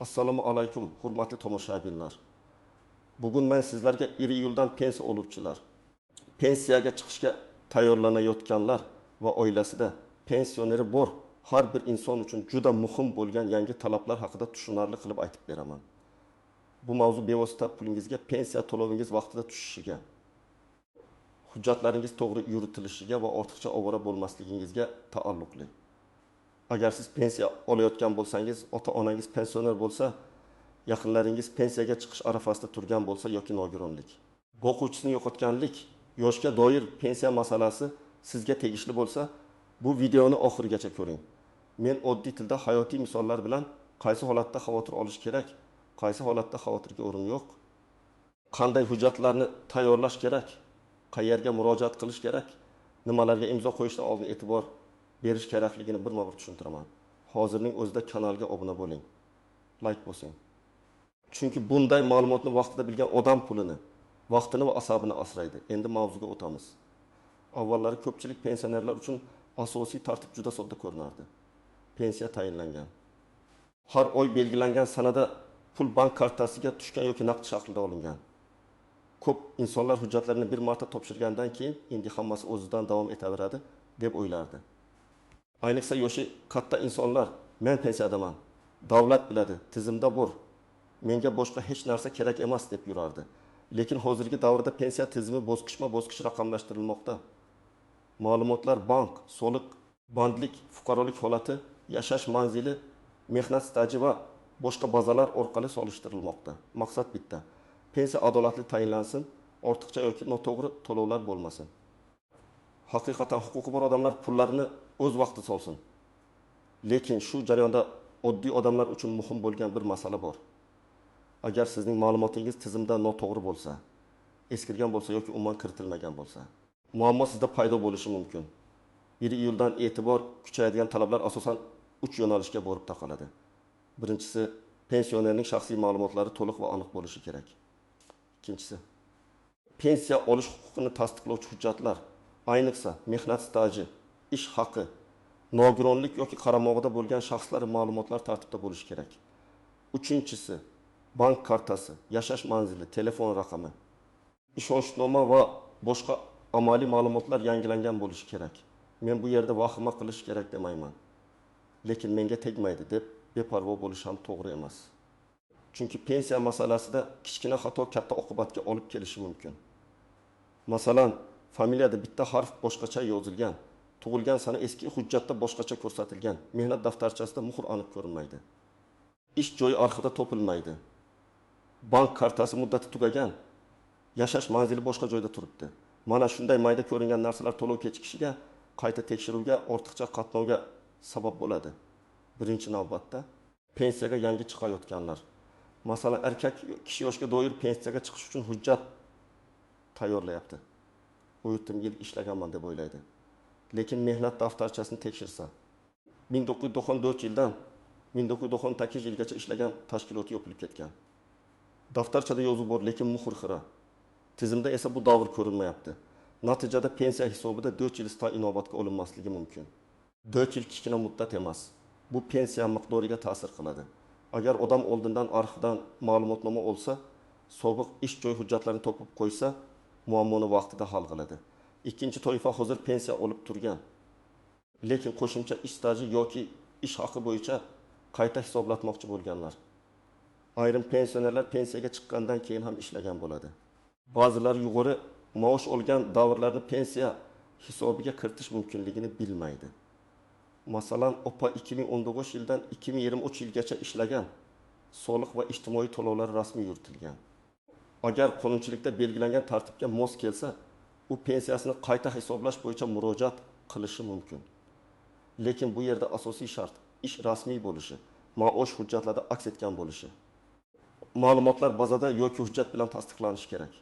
Assalomu alaykum, hurmatli tomoshabinlar. Bugun men sizlarga 1 iyuldan pensiya oluvchilar, pensiyaga chiqishga tayyorlanayotganlar va oilasida pensioneri bor har bir inson uchun juda muhim bo'lgan yangi talablar haqida tushunarli qilib aytib beraman. Bu mavzu bevosita pulingizga pensiya to'lovingiz vaqtida tushishiga, hujjatlaringiz to'g'ri yuritilishiga va ortiqcha ovora bo'lmasligingizga taalluqli. Agar siz pensiya olayotgan bo'lsangiz, ota-onangiz pensioner bo'lsa, yaqinlaringiz pensiyaga chiqish arafasida turgan bo'lsa yoki nogironlik, boquvchisini yo'qotganlik, yoshga doir pensiya masalasi sizga tegishli bo'lsa, bu videoni oxirigacha ko'ring. Men oddiy tilda hayotiy misollar bilan qaysi holatda xavotir olish kerak, qaysi holatda xavotirga o'rin yo'q, qanday hujjatlarni tayyorlash kerak, qayerga murojaat qilish kerak, nimalarga imzo qo'yishdan oldin e'tibor berish kerakligini birma-bir tushuntiraman. Hozirning o'zida kanalga obuna bo'ling, like bosing. Chunki bunday ma'lumotni vaqtida bilgan odam pulini, vaqtini va asabini asraydi. Endi mavzuga o'tamiz. Avvallari ko'pchilik pensionerlar uchun asosiy tartib juda sodda ko'rinardi. Pensiya tayinlangan. Har oy belgilangan sanada pul bank kartasiga tushgan yoki naqd shaklida olingan. Ko'p insonlar hujjatlarini bir marta topshirgandan keyin endi hammasi o'zidan davom etaveradi deb o'ylardi. Ayniqsa yoshi katta insonlar, men pensiyadaman, davlat biladi, tizimda bor, menga boshqa hech narsa kerak emas deb yurardi. Lekin hozirgi davrda pensiya tizimi bosqichma-bosqich raqamlashtirilmoqda. Ma'lumotlar bank, soliq, bandlik, fuqarolik holati, yashash manzili, mehnat staji va boshqa bazalar orqali solishtirilmoqda. Maqsad bitta: pensiya adolatli tayinlansin, ortiqcha yoki noto'g'ri to'lovlar bo'lmasin. Haqiqatan huquqi bor odamlar pullarini o'z vaqtida solsin. Lekin shu jarayonda oddiy odamlar uchun muhim bo'lgan bir masala bor. Agar sizning ma'lumotingiz tizimda noto'g'ri bo'lsa, eskirgan bo'lsa yoki umuman kiritilmagan bo'lsa, muammo sizda paydo bo'lishi mumkin. 1 iyuldan e'tibor kuchayadigan talablar asosan 3 yo'nalishga borib taqaladi. Birinchisi, pensionerning shaxsiy ma'lumotlari to'liq va aniq bo'lishi kerak. Ikkinchisi, pensiya olish huquqini tasdiqlovchi hujjatlar, ayniqsa mehnat staji, ish haqi, nogironlik yoki qaramog'ida bo'lgan shaxslar ma'lumotlar tartibda bo'lishi kerak. Uchinchisi, bank kartasi, yashash manzili, telefon raqami, ishonchnoma va boshqa amaliy ma'lumotlar yangilangan bo'lishi kerak. Men bu yerda vahima qilish kerak demayman. Lekin menga tegmaydi deb beparvo bo'lish ham to'g'ri emas. Chunki pensiya masalasida kichkina xato katta oqibatga olib kelishi mumkin. Masalan, familiyada bitta harf boshqacha yozilgan, tug'ilgan sana eski hujjatda boshqacha ko'rsatilgan, mehnat daftarchasida muhr aniq ko'rinmaydi. Ish joyi arxivda topilmaydi. Bank kartasi muddati tugagan, yashash manzili boshqa joyda turibdi. Mana shunday mayda ko'ringan narsalar to'lov kechikishiga, qayta tekshiruvga, ortiqcha qatnovga sabab bo'ladi. Birinchi navbatda pensiyaga yangi chiqayotganlar. Masalan, erkak kishi yoshga doir pensiyaga chiqish uchun hujjat tayyorlayapti. 10 yil ishlaganman deb o'ylaydi. Lekin mehnat daftarchasini tekshirsa, 1994 yildan 1998 yilgacha ishlagan tashkiloti yopilib ketgan. Daftarchada yozuv bor, lekin muhr xira. Tizimda esa bu davr ko'rinmayapti. Natijada pensiya hisobida 4 yil staj inobatga olinmasligi mumkin. 4 yil kichkina muddat emas. Bu pensiya miqdoriga ta'sir qiladi. Agar odam oldindan arxivdan ma'lumotnoma olsa, sobiq ish joy hujjatlarini topib qo'ysa, muammoni vaqtida hal qiladi. Ikkinchi toifa hozir pensiya olib turgan, lekin qo'shimcha ish staji yoki ish haqi bo'yicha qayta hisoblatmoqchi bo'lganlar. Ayrim pensionerlar pensiyaga chiqqandan keyin ham ishlagan bo'ladi. Ba'zilar yuqori maosh olgan davrlarni pensiya hisobiga kiritish mumkinligini bilmaydi. Masalan, opa 2019 yildan 2023 yilgacha ishlagan, soliq va ijtimoiy to'lovlar rasmiy yuritilgan. Agar qonunchilikda belgilangan tartibga mos kelsa, u pensiyasini qayta hisoblash bo'yicha murojaat qilishi mumkin. Lekin bu yerda asosiy shart ish rasmiy bo'lishi, maosh hujjatlarda aks etgan bo'lishi. Ma'lumotlar bazada yoki hujjat bilan tasdiqlanishi kerak.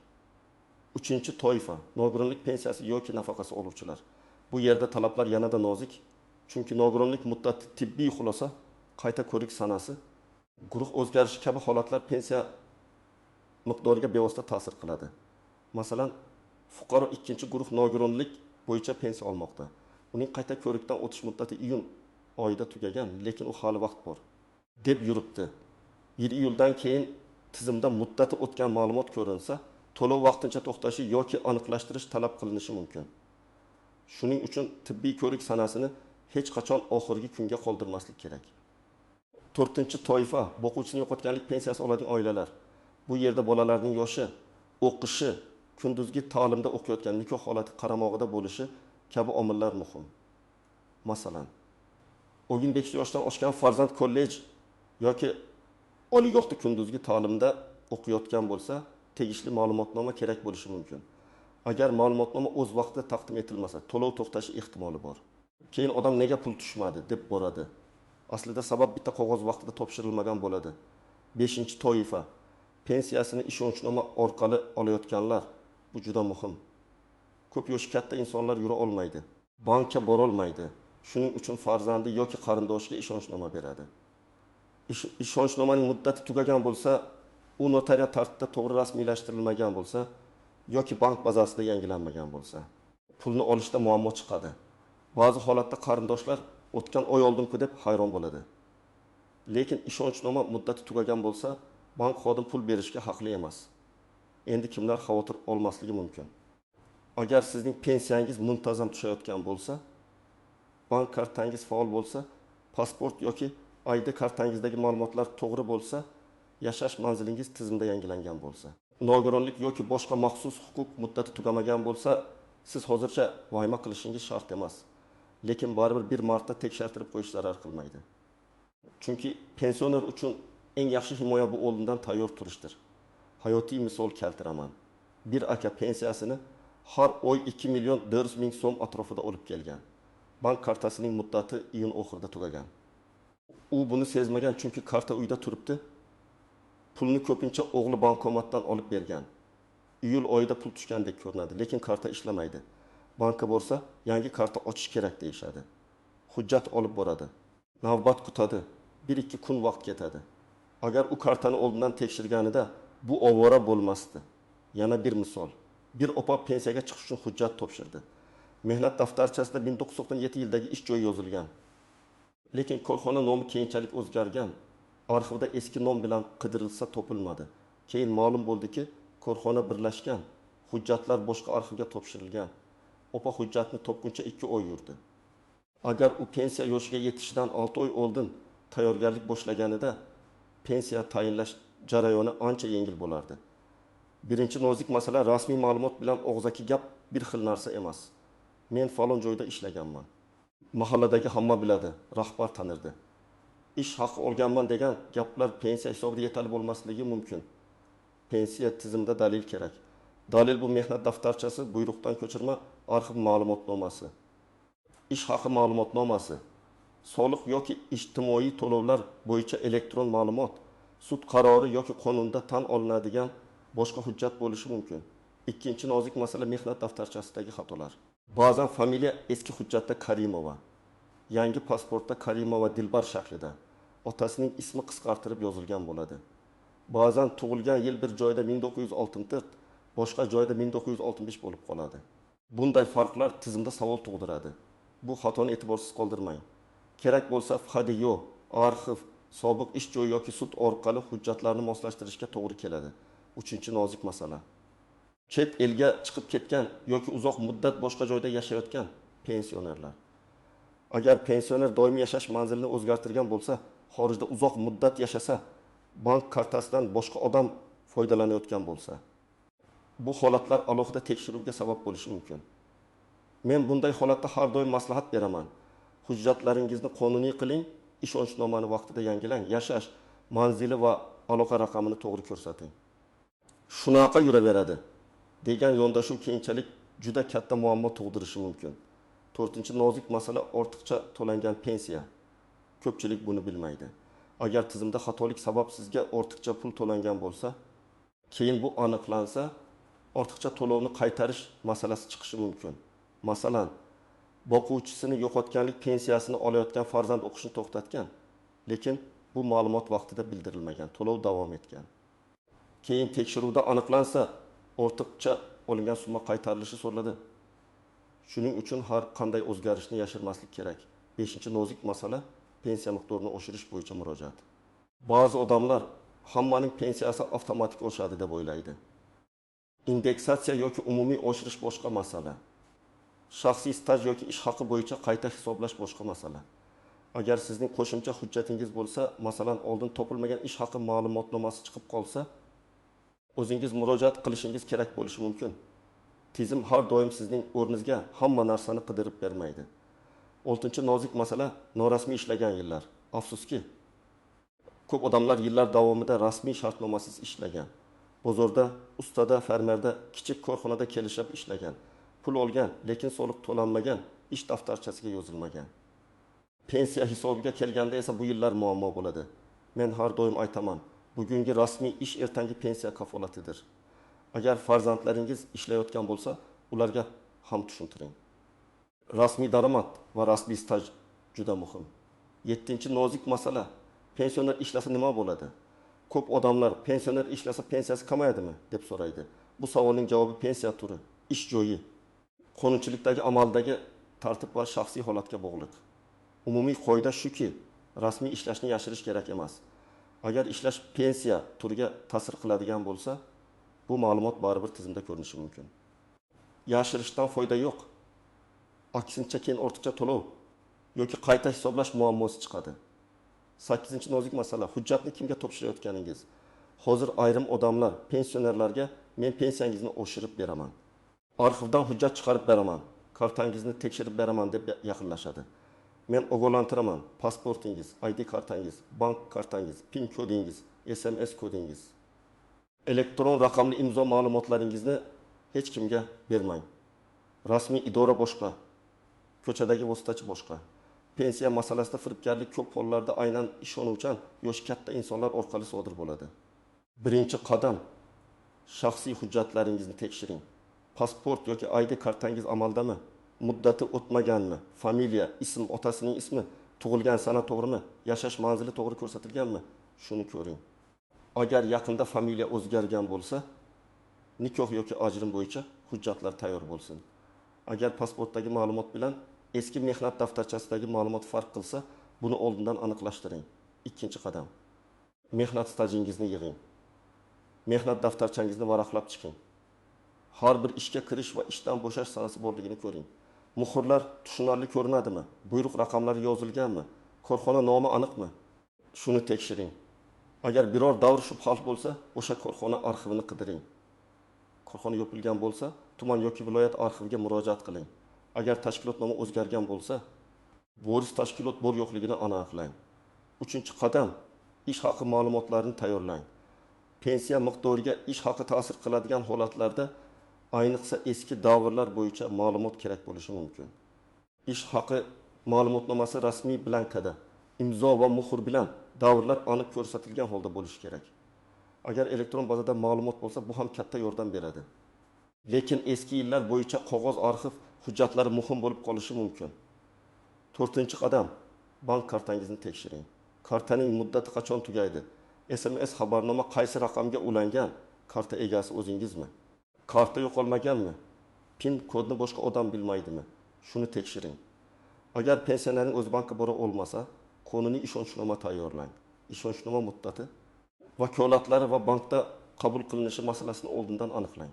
Uchinchi toifa nogironlik pensiyasi yoki nafaqasi oluvchilar. Bu yerda talablar yanada nozik, chunki nogironlik muddati, tibbiy xulosa, qayta ko'rik sanasi, guruh o'zgarishi kabi holatlar pensiya miqdoriga bevosita ta'sir qiladi. Masalan, fuqaro ikkinchi guruh nogironlik bo'yicha pensiya olmoqda. Uning qayta ko'rikdan o'tish muddati iyun oyida tugagan, lekin u hali vaqt bor deb yuribdi. 1 iyuldan keyin tizimda muddati o'tgan ma'lumot ko'rinsa, to'lov vaqtincha to'xtashi yoki aniqlashtirish talab qilinishi mumkin. Shuning uchun tibbiy ko'rik sanasini hech qachon oxirgi kunga qoldirmaslik kerak. To'rtinchi toifa boquvchisini yo'qotganlik pensiyasi oladigan oilalar. Bu yerda bolalarning yoshi, o'qishi, kunduzgi ta'limda o'qiyotgan, nikoh holati qaramog'ida bo'lishi kabi omillar muhim. Masalan, 15 yoshdan oshgan farzand kollej yoki oliygohda kunduzgi ta'limda o'qiyotgan bo'lsa, tegishli ma'lumotnoma kerak bo'lishi mumkin. Agar ma'lumotnoma o'z vaqtida taqdim etilmasa, to'lov to'xtashi ehtimoli bor. Keyin odam nega pul tushmadi deb boradi. Aslida sabab bitta qog'oz vaqtida topshirilmagan bo'ladi. 5-toifa pensiyasini ishonchnoma orqali olayotganlar, bu juda muhim. Ko'p yoshi katta insonlar yura olmaydi, bankka borolmaydi. Shuning uchun farzandi yoki qarindoshiga ishonchnoma beradi. Ishonchnomaning muddati tugagan bo'lsa, u notarial tartibda to'g'ri rasmiylashtirilmagan bo'lsa yoki bank bazasida yangilanmagan bo'lsa, pulni olishda muammo chiqadi. Ba'zi holatda qarindoshlar o'tgan oy oldim-ku deb hayron bo'ladi. Lekin ishonchnoma muddati tugagan bo'lsa, bank xodim pul berishga haqli emas. Endi kimlar xavotir olmasligi mumkin? Agar sizning pensiyangiz muntazam tushayotgan bo'lsa, bank kartangiz faol bo'lsa, pasport yoki ID kartangizdagi ma'lumotlar to'g'ri bo'lsa, yashash manzilingiz tizimda yangilangan bo'lsa, nogironlik yoki boshqa maxsus huquq muddati tugamagan bo'lsa, siz hozircha vahima qilishingiz shart emas. Lekin baribir bir marta tekshirtirib qo'yish zarar qilmaydi. Chunki pensioner uchun eng yaxshi himoya bu oldindan tayyor turishdir. Hayotiy misol keltiraman. Bir aka pensiyasini har oy 2 400 000 so'm atrofida olib kelgan. Bank kartasining muddati iyun oxirida tugagan. U buni sezmagan, chunki karta uyda turibdi. Pulni ko'pincha o'g'li bankomatdan olib bergan. Iyul oyida pul tushgandek ko'rinadi, lekin karta ishlamaydi. Bankka borsa, yangi karta ochish kerak deyishadi. Hujjat olib boradi. Navbat kutadi. 1-2 kun vaqt ketadi. Agar u kartani oldindan tekshirganida bu ovora bo'lmasdi. Yana bir misol. Bir opa pensiyaga chiqish uchun hujjat topshirdi. Mehnat daftarchasida 1997 yildagi ish joyi yozilgan. Lekin korxona nomi keyinchalik o'zgargan. Arxivda eski nom bilan qidirilsa topilmadi. Keyin ma'lum bo'ldiki, korxona birlashgan, hujjatlar boshqa arxivga topshirilgan. Opa hujjatni topguncha 2 oy yurdi. Agar u pensiya yoshiga yetishidan 6 oy oldin tayyorgarlik boshlaganida pensiya tayinlash jarayoni ancha yengil bo'lardi. Birinchi nozik masala rasmiy ma'lumot bilan og'zaki gap bir xil narsa emas. Men falon joyda ishlaganman. Mahalladagi hamma biladi, rahbar tanirdi. Ish haqi olganman degan gaplar pensiya hisobida yetarli bo'lmasligi mumkin. Pensiya tizimida dalil kerak. Dalil bu mehnat daftarchasi, buyruqdan ko'chirma, arxiv ma'lumotnomasi. Ish haqi ma'lumotnomasi, soliq yoki ijtimoiy to'lovlar bo'yicha elektron ma'lumot, sud qarori yoki qonunda tan olinadigan boshqa hujjat bo'lishi mumkin. Ikkinchi nozik masala mehnat daftarchasidagi xatolar. Ba'zan familiya eski hujjatda Karimova, yangi pasportda Karimova Dilbar shaklida, otasining ismi qisqartirib yozilgan bo'ladi. Ba'zan tug'ilgan yil bir joyda 1964, boshqa joyda 1965 bo'lib qoladi. Bunday farqlar tizimda savol tug'diradi. Bu xatoni e'tiborsiz qoldirmang. Kerak bo'lsa FHDYO, arxiv, sobiq ish joyi yoki sud orqali hujjatlarni moslashtirishga to'g'ri keladi. Uchinchi nozik masala. Chet elga chiqib ketgan yoki uzoq muddat boshqa joyda yashayotgan pensionerlar. Agar pensioner doimiy yashash manzilini o'zgartirgan bo'lsa, xorijda uzoq muddat yashasa, bank kartasidan boshqa odam foydalanayotgan bo'lsa, bu holatlar alohida tekshiruvga sabab bo'lishi mumkin. Men bunday holatda har doim maslahat beraman. Hujjatlaringizni qonuniy qiling, ishonchnomani vaqtida yangilang, yashash manzili va aloqa raqamini to'g'ri ko'rsating. Shunaqa yuraveradi degan yondashuv keyinchalik juda katta muammo tug'dirishi mumkin. To'rtinchi nozik masala ortiqcha to'langan pensiya. Ko'pchilik buni bilmaydi. Agar tizimda xatolik sabab sizga ortiqcha pul to'langan bo'lsa, keyin bu aniqlansa, ortiqcha to'lovni qaytarish masalasi chiqishi mumkin. Masalan, boquvchisini yo'qotganlik pensiyasini olayotgan farzand o'qishni to'xtatgan, lekin bu ma'lumot vaqtida bildirilmagan, to'lov davom etgan. Keyin tekshiruvda aniqlansa, ortiqcha olingan summa qaytarilishi so'raladi. Shuning uchun har qanday o'zgarishni yashirmaslik kerak. 5-nozik masala pensiya miqdorini oshirish bo'yicha murojaat. Ba'zi odamlar hammaning pensiyasi avtomatik oshadi deb o'ylaydi. Indeksatsiya yoki umumiy oshirish boshqa masala. Shaxsiy staj yoki ish haqi bo'yicha qayta hisoblash boshqa masala. Agar sizning qo'shimcha hujjatingiz bo'lsa, masalan, oldin topilmagan ish haqi ma'lumotnomasi chiqib qolsa, o'zingiz murojaat qilishingiz kerak bo'lishi mumkin. Tizim har doim sizning o'rningizga hamma narsani qidirib bermaydi. Oltinchi nozik masala norasmiy ishlagan yillar. Afsuski, ko'p odamlar yillar davomida rasmiy shartnomasiz ishlagan. Bozorda, ustada, fermerda, kichik korxonada kelishib ishlagan. Pul olgan, lekin soliq to'lanmagan, ish daftarchasiga yozilmagan. Pensiya hisobiga kelganda esa bu yillar muammo bo'ladi. Men har doim aytaman, bugungi rasmiy ish ertangi pensiya kafolatidir. Agar farzandlaringiz ishlayotgan bo'lsa, ularga ham tushuntiring. Rasmiy daromad va rasmiy staj juda muhim. Yettinchi nozik masala, pensioner ishlasa nima bo'ladi? Ko'p odamlar pensioner ishlasa pensiyasi kamayadimi deb so'raydi. Bu savolning javobi pensiya turi, ish joyi, qonunchilikdagi amaldagi tartib va shaxsiy holatga bog'liq. Umumiy qoida shuki, rasmiy ishlashni yashirish kerak emas. Agar ishlash pensiya turiga ta'sir qiladigan bo'lsa, bu ma'lumot baribir tizimda ko'rinishi mumkin. Yashirishdan foyda yo'q. Aksincha keyin ortiqcha to'lov yoki qayta hisoblash muammosi chiqadi. 8-nozik masala, hujjatni kimga topshirayotganingiz. Hozir ayrim odamlar pensionerlarga men pensiyangizni oshirib beraman, arxivdan hujjat chiqarib beraman, kartangizni tekshirib beraman deb yaqinlashadi. Men ogohlantiraman, pasportingiz, ID kartangiz, bank kartangiz, PIN kodingiz, SMS kodingiz, elektron raqamli imzo ma'lumotlaringizni hech kimga bermang. Rasmiy idora boshqa, ko'chadagi vositachi boshqa. Pensiya masalasida firibgarlik ko'p hollarda aynan ishonuvchan yoshi katta insonlar orqali sodir bo'ladi. Birinchi qadam, shaxsiy hujjatlaringizni tekshiring. Pasport yoki ID kartangiz amaldami? Muddati o'tmaganmi? Familiya, ism, otasining ismi, tug'ilgan sana to'g'rimi? Yashash manzili to'g'ri ko'rsatilganmi? Shuni ko'ring. Agar yaqinda familiya o'zgargan bo'lsa, nikoh yoki ajrim bo'yicha hujjatlar tayyor bo'lsin. Agar pasportdagi ma'lumot bilan eski mehnat daftarchasidagi ma'lumot farq qilsa, buni oldindan aniqlashtiring. Ikkinchi qadam, mehnat stajingizni yig'ing. Mehnat daftarchangizni varaqlab chiqing. Har bir ishga kirish va ishdan bo'shash sanasi borligini ko'ring. Muhrlar tushunarli ko'rinadimi? Buyruq raqamlari yozilganmi? Korxona nomi aniqmi? Shuni tekshiring. Agar biror davr shubhali bo'lsa, o'sha korxona arxivini qidiring. Korxona yopilgan bo'lsa, tuman yoki viloyat arxiviga murojaat qiling. Agar tashkilotnoma o'zgargan bo'lsa, voris tashkilot bor yo'qligini aniqlang. Uchinchi qadam, ish haqi ma'lumotlarini tayyorlang. Pensiya miqdoriga ish haqi ta'sir qiladigan holatlarda, ayniqsa eski davrlar bo'yicha ma'lumot kerak bo'lishi mumkin. Ish haqi ma'lumotnomasi rasmiy blankada, imzo va muhr bilan davrlar aniq ko'rsatilgan holda bo'lishi kerak. Agar elektron bazada ma'lumot bo'lsa, bu ham katta yordam beradi. Lekin eski yillar bo'yicha qog'oz arxiv hujjatlari muhim bo'lib qolishi mumkin. To'rtinchi qadam, bank kartangizni tekshiring. Kartaning muddati qachon tugaydi? SMS xabarnoma qaysi raqamga ulangan? Karta egasi o'zingizmi? Karta yo'qolmaganmi? PIN kodni boshqa odam bilmaydimi? Shuni tekshiring. Agar pensionerning o'zi bankka bora olmasa, qonuniy ishonchnoma tayyorlang. Ishonchnoma muddati, vakolatlari va bankda qabul qilinishi masalasini oldindan aniqlang.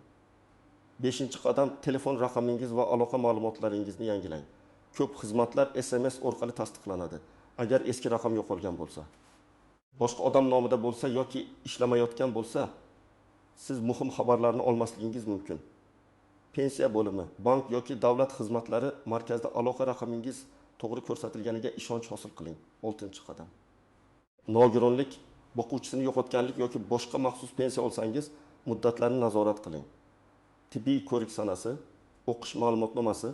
5-qadam, telefon raqamingiz va aloqa ma'lumotlaringizni yangilang. Ko'p xizmatlar SMS orqali tasdiqlanadi. Agar eski raqam yo'qolgan bo'lsa, boshqa odam nomida bo'lsa yoki ishlamayotgan bo'lsa, siz muhim xabarlarni olmasligingiz mumkin. Pensiya bo'limi, bank yoki davlat xizmatlari markazida aloqa raqamingiz to'g'ri ko'rsatilganiga ishonch hosil qiling. 6-qadam. Nogironlik, boquvchisini yo'qotganlik yoki boshqa maxsus pensiya olsangiz, muddatlarni nazorat qiling. Tibbiy ko'rik sanasi, o'qish ma'lumotnomasi,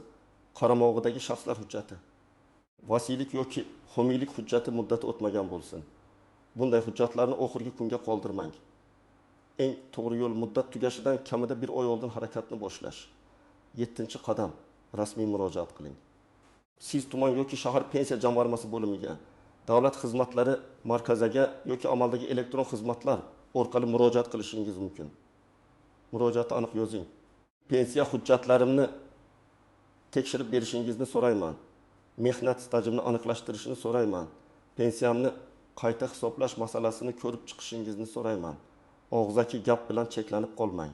qaramog'idagi shaxslar hujjati, vasiylik yoki homiylik hujjati muddati o'tmagan bo'lsin. Bunday hujjatlarni oxirgi kunga qoldirmang. Eng to'g'ri yo'l muddat tugashidan kamida bir oy oldin harakatni boshlash. 7-qadam, rasmiy murojaat qiling. Siz tuman yoki shahar pensiya jamg'armasi bo'limiga, davlat xizmatlari markaziga yoki amaldagi elektron xizmatlar orqali murojaat qilishingiz mumkin. Murojaatni aniq yozing. Pensiya hujjatlarimni tekshirib berishingizni so'rayman. Mehnat stajimni aniqlashtirishini so'rayman. Pensiyamni Qayta hisoblash masalasini ko'rib chiqishingizni so'rayman. Og'zaki gap bilan cheklanib qolmang.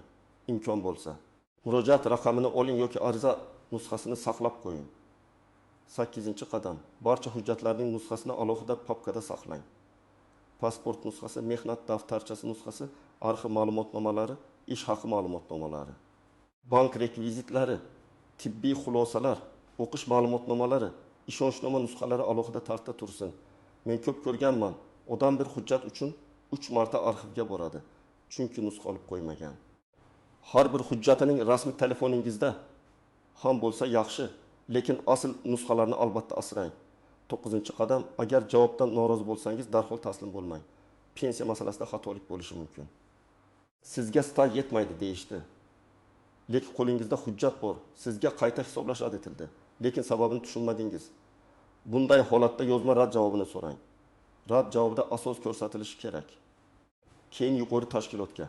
Imkon bo'lsa, murojaat raqamini oling yoki ariza nusxasini saqlab qo'ying. Sakkizinchi qadam. Barcha hujjatlarning nusxasini alohida papkada saqlang. Pasport nusxasi, mehnat daftarchasi nusxasi, arxiv ma'lumotnomalari, ish haqi ma'lumotnomalari, bank rekvizitlari, tibbiy xulosalar, o'qish ma'lumotnomalari, ishonchnoma nusxalari alohida tartibda tursin. Men ko'p ko'rganman, odam bir hujjat uchun 3 marta arxivga boradi, chunki nusxa olib qo'ymagan. Har bir hujjatining rasmi telefoningizda ham bo'lsa yaxshi, lekin asl nusxalarni albatta asrang. 9-qadam. Agar javobdan norozi bo'lsangiz, darhol taslim bo'lmang. Pensiya masalasida xatolik bo'lishi mumkin. Sizga staj yetmaydi deyishdi. Lekin qo'lingizda hujjat bor. Sizga qayta hisoblash rad etildi. Lekin sababini tushunmadingiz. Bunday holatda yozma rad javobini so'rang. Rad javobida asos ko'rsatilishi kerak. Keyin yuqori tashkilotga,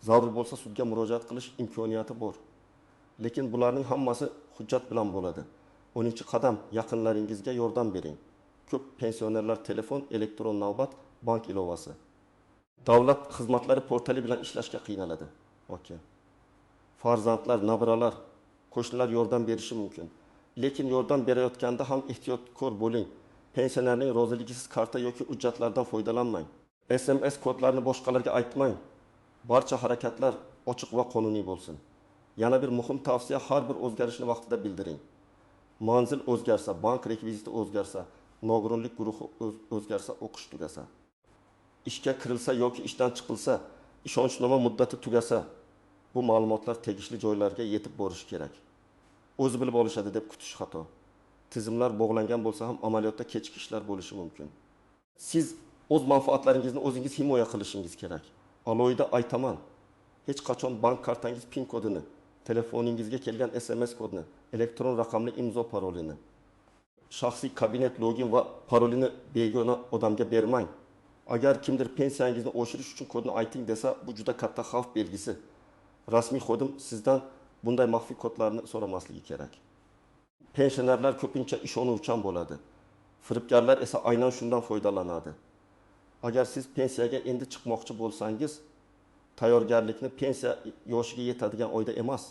zarur bo'lsa sudga murojaat qilish imkoniyati bor. Lekin bularning hammasi hujjat bilan bo'ladi. 10-qadam. Yaqinlaringizga yordam bering. Ko'p pensionerlar telefon, elektron navbat, bank ilovasi, davlat xizmatlari portali bilan ishlashga qiynaladi. Okey. Farzandlar, nabiralar, qo'shnilar yordam berishi mumkin. Lekin yordam berayotganda ham ehtiyotkor bo'ling. Pensionerning roziligisiz karta yoki hujjatlardan foydalanmang. SMS kodlarini boshqalarga aytmang. Barcha harakatlar ochiq va qonuniy bo'lsin. Yana bir muhim tavsiya: har bir o'zgarishni vaqtida bildiring. Manzil o'zgarsa, bank rekviziti o'zgarsa, nogironlik guruhi o'zgarsa, o'qish tugasa, ishga kirilsa yoki ishdan chiqilsa, ishonchnoma muddati tugasa, bu ma'lumotlar tegishli joylarga yetib borishi kerak. O'zi bilib olishadi deb kutish xato. Tizimlar bog'langan bo'lsa ham amaliyotda kechikishlar bo'lishi mumkin. Siz o'z manfaatlaringizni o'zingiz himoya qilishingiz kerak. Alohida aytaman, hech qachon bank kartangiz PIN kodini, telefoningizga kelgan SMS kodini, elektron raqamli imzo parolini, shaxsiy kabinet login va parolini begona odamga bermang. Agar kimdir pensiyangizni oshirish uchun kodni ayting desa, bu juda katta xavf belgisi. Rasmiy xodim sizdan bunday maxfiy kodlarni so'ramasligi kerak. Pensionerlar ko'pincha ishonuvchan bo'ladi. Firibgarlar esa aynan shundan foydalanadi. Agar siz pensiyaga endi chiqmoqchi bo'lsangiz, tayyorgarlikni pensiya yoshiga yetadigan oyda emas,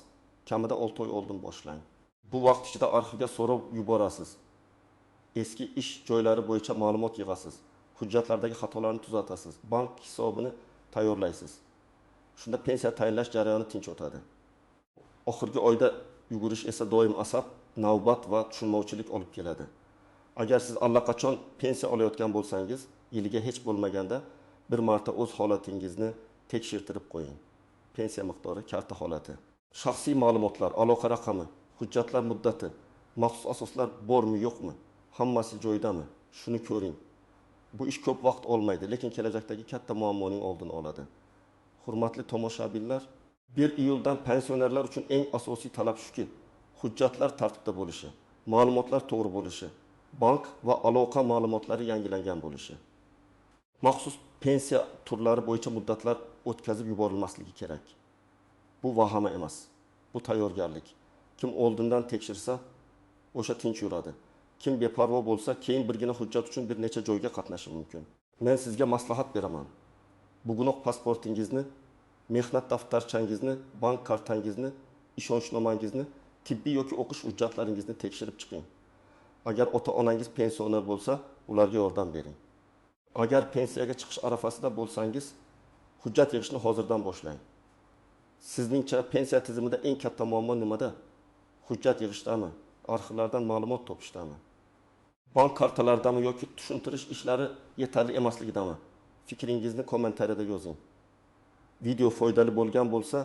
kamida 6 oy oldin boshlang. Bu vaqt ichida arxivga so'rab yuborasiz. Eski ish joylari bo'yicha ma'lumot yig'asiz. Hujjatlardagi xatolarni tuzatasiz. Bank hisobini tayyorlaysiz. Shunda pensiya tayinlash jarayoni tinch o'tadi. Oxirgi oyda yugurish esa doim asab, navbat va tushunmovchilik olib keladi. Agar siz allaqachon pensiya olayotgan bo'lsangiz, yiliga hech bo'lmaganda bir marta o'z holatingizni tekshirtirib qo'ying. Pensiya miqdori, karta holati, shaxsiy ma'lumotlar, aloqa raqami, hujjatlar muddati, maxsus asoslar bormi, yo'qmi, hammasi joyidami? Shuni ko'ring. Bu ish ko'p vaqt olmaydi, lekin kelajakdagi katta muammoning oldini oladi. Hurmatli tomoshabinlar, 1 iyuldan pensionerlar uchun eng asosiy talab shuki, hujjatlar tartibda bo'lishi, ma'lumotlar to'g'ri bo'lishi, bank va aloqa ma'lumotlari yangilangan bo'lishi. Maxsus pensiya turlari bo'yicha muddatlar o'tkazib yuborilmasligi kerak. Bu vahima emas, bu tayyorgarlik. Kim oldindan tekshirsa, o'sha tinch yuradi. Kim beparvo bo'lsa, keyin birgina hujjat uchun bir necha joyga qatnashi mumkin. Men sizga maslahat beraman. Bugunoq pasportingizni, mehnat daftarchangizni, bank kartangizni, ishonchnomangizni, tibbiy yoki o'qish hujjatlaringizni tekshirib chiqing. Agar ota-onangiz pensioner bo'lsa, ularga yordam bering. Agar pensiyaga chiqish arafasida bo'lsangiz, hujjat yig'ishni hozirdan boshlang. Sizningcha pensiya tizimida eng katta muammo nimada? Hujjat yig'ishdami? Arxivlardan ma'lumot topishdami? Bank kartalaridami yoki tushuntirish ishlari yetarli emasligidami? Fikringizni kommentariyada yozing. Video foydali bo'lgan bo'lsa,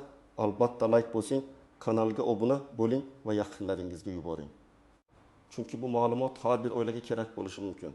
albatta like bosing, kanalga obuna bo'ling va yaqinlaringizga yuboring. Chunki bu ma'lumot har bir oilaga kerak bo'lishi mumkin.